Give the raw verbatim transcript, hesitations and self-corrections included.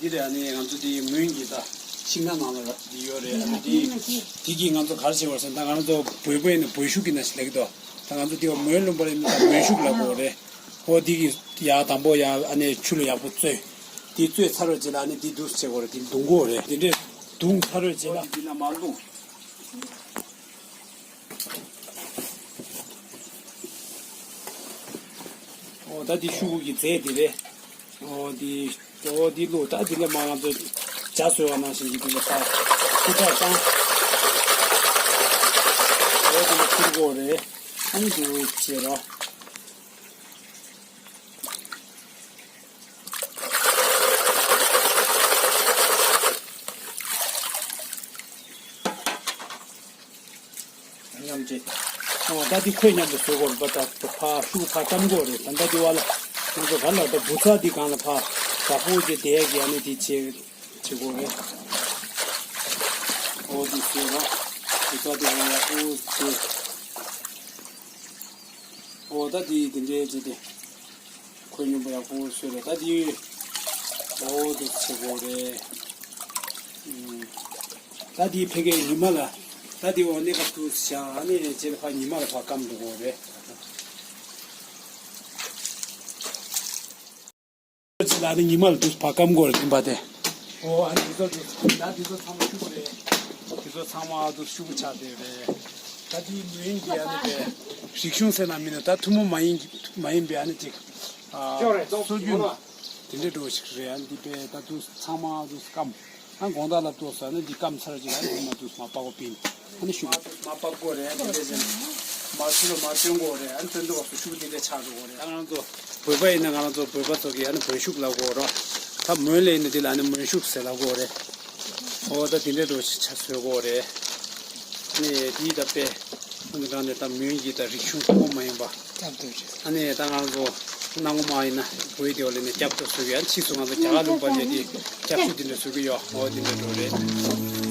འདི་རེད། ཨ་ནི་ང་ཚོ་འདི་མོན་གྱི་ད་ཤིང་ནགས་ནང་ལ་འདི་ཡོད་རེད། ཨ་ནི་འདི་འདི་གིས་ང་ཚོ་ག་རེ་བྱེད་པ་རེད་ཟེར་ན། ད་ང་ཚོ་བོད་པ་ཡིན་ན་བོད་ཤུགས་ཀྱི་ནང་བཞིན་ལེགས་འདུག་ད་ང་ཚོ་འདི་བ་མོན་ལུང་པ་ལ་ཡིན་ན་ད་མོན་ཤུགས་ལབ་དགོས་རེད། ཨོ་འདི་གིས་ཡར་དང་པོ་ཡར་ཨ་ནི་ཆུ་ལ་ཡག་པོ་བཙོས། འདི་བཙོས་ཚར་བའི་རྗེས་ལ་ཨ་ནི་འདི་འདུག་སེ་བྱེད་དགོས་རེད། འདི་བརྡུང་དགོས་རེད། འདི་འདྲས་བརྡུང་ཚར་བའི་རྗེས་ལ་འདི་ལ་མར་བརྡུང་། ཨོ་ད་འདི་ཤུ་གུ་གི་རྫས་འདི་རེད། ཨོ་འདི་ཨོ་འདི་བླུགས། ད་འདི་ལ་མར་ང་ཚོ་ཇ་བཟོས་པ་ནང་བཞིན་གྱི་འདི་ལ་ཕར་སྐུ་དྲག་བཏང་། ཨོ་འདི་ལ་ཁུར་དགོས་རེད། ཨ་ནི་འདི་བྱེད་རོགས། མཉམ་བྱེད། ཨོ་ད་འདི་ཁོས་མཉམ་དུ་བཟོ་དགོས་རེད་པ། ད་ཕར་ཤུ་གུ་ཕར་བཀྲམ་དགོས་རེད། ད་ད་འདི་བ་ལ་ང་ཚོ་ག་ལ་ད་བུ་ཚ་འདི་སྒང་ལ་ཕར་བདག་པོ་བྱེད་བསྡད་ཀྱི་ཨ་ནི་འདི་བྱེད་བྱེད་དགོས་རེད། ཨོ་འདི་བཟོས་རོགས། བུ་ཚ་འདི་སྒང་ཡག་པོ་བྱེད། ཨོ་ད་འདི་འདི་འདྲའི་བྱེད་དེ། ཁོས་སྙོམས་པོ་ཡག་པོ་བཟོས་རེད། ད་འདི་ཨོ་འདུག་བྱེད་དགོས་རེད། ཨུམ། ད་འདི་ཕ་གིའི་ཉི་མ་ལ། ད་འདི་འོ་གནས་སྐབས་དུ་བཞག་ནས་རྗེས་ལ་ཕར་ཉི་མ་ལ་ཕར་སྐམ་འགྲོ་དགོས་རེད། རྗེས་ལ་ནི་ཉི་མ་ལ་དུ་ཕར་སྐམ་དགོས་རེད། ཡིན་པ་དེ། ཨོ་ཨ་ནི་འདི་ཚོ་འདུག་ད་འདི་ཚོ་ཚང་མ་ཤུ་གུ་རེད། འདི་ཚོ་ཚང་མ་འདུག་ཤུ་གུ་ཆགས་བསྡད་རེད། ད་འདི་མོན་གྱི་ཨ་ནི་པའི་རིག་གཞུང་ཟེར་ན་མིན་ན་ད་ཐུན་མོང་མ་ཡིན་མ་ཡིན་པའི་ཨ་ནི་ཅིག་ཨ་སྲོལ་རྒྱུན་དེ་འདྲའི་འགྲོ་ཞིག་རེད། ཨ་ནི་འདི་པའི་ད་དུ་ཚང་མ་དུ་སྐམ། ཨ་དགོང་དག་ལ་ལྟོས་ས་ནི་འདི་སྐམ་ཚར་རྗེས་ཨ་ནི་མ་དུ་མ་པགས་པ་པིན། ཨ་ནི་ཤུ་གུ་མ་པགས་པོ་རེད། ཨ་ནི་འདི་འདྲ་ཟེར་ནས་མ་ཆུ་ལ་མ་བཏོན་དགོས་རེད། ཨ་ནི་བཏོན་དུས་སྐབས་སུ་ཤུ་གུ་འདི་འདྲ་ཆགས་འགྲོ་གི་རེད། ད་ང་རང་ཚོ་བོད་པ་ཡིན་ན་ང་རང་ཚོ་བོད་པ་ཚོ་གིས་ཨ་ནི་བོད་ཤུགས་ལབ་དགོས་རེད། ད་མོན་ལ་ཡིན་ན་འདི་ལ་ཨ་ནི་མོན་ཤུགས་ཟེར་ལབ་དགོས་རེད། ཨོ་ད་འདི་འདྲ་འགྲོ་ཆ་བཟོ་དགོས་རེད། ཨ་ནི་འདི་ད་དཔེ་ཨ་ནི་གང་ནས་ད་མོན་གྱི་ད་རིག་གཞུང་ཐུན་མོང་མ་ཡིན་པ། སྐྱབས་འགྲོ་རེད། ཨ་ནི་ད་ང་རང་ཚོ་སྣང་ངོ་མ་ཡིན་ན་བོད་དེ་བ་ལས་ནས་སྐྱབས་འགྲོ་བཟོ་གི་ཡ། ཕྱིས་སུ་ང་ཚོ་རྒྱ་གར་ལུང་པ་ནས་དེ་སྐྱབས་ཤུགས་འདི་འདྲ་བཟོ་གི་ཡོད། ཨོ་འདི་འདྲ་འགྲོ་རེད།